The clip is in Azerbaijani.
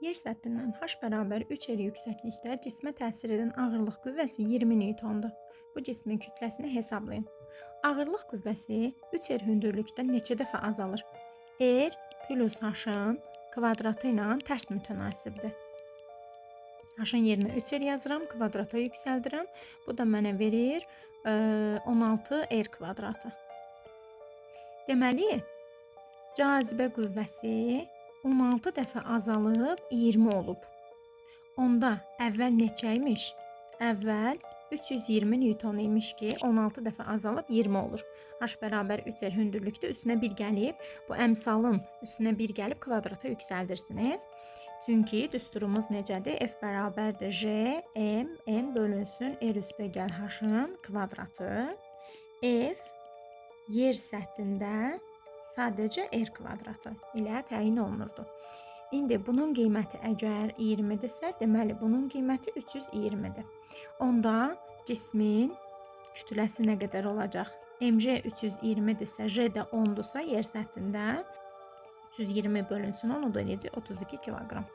Yer səthindən h bərabər 3 r yüksəklikdə cismə təsir edən ağırlıq qüvvəsi 20 Newtondur. Bu cismin kütləsini hesablayın. Ağırlıq qüvvəsi 3 r hündürlükdə neçə dəfə azalır? R plus h-ın kvadratı ilə tərs mütənasibdir. H-ın yerinə 3 r yazıram, kvadrata yüksəldirəm. Bu da mənə verir 16 r kvadratı. Deməli, cazibə qüvvəsi 16 dəfə azalıb 20 olub. Onda əvvəl neçə imiş? Əvvəl 320 Newton imiş ki, 16 dəfə azalıb 20 olur. H bərabər 3R hündürlükdə üstünə 1 gəlib. Bu əmsalın üstünə 1 gəlib kvadrata yüksəldirsiniz. Çünki düsturumuz necədir? F bərabərdir J, M, M bölünsün R üstə gəl H-ın kvadratı. F yer səthində sadəcə R kvadratı ilə təyin olunurdu. İndi bunun qiyməti əgər 20-dirsə, deməli bunun qiyməti 320-dir. Onda cismin kütləsi nə qədər olacaq? MJ 320-dirsə, J də 10-dursa yer səthində 320 bölünsün 10, o da eləyəcək 32 kiloqram.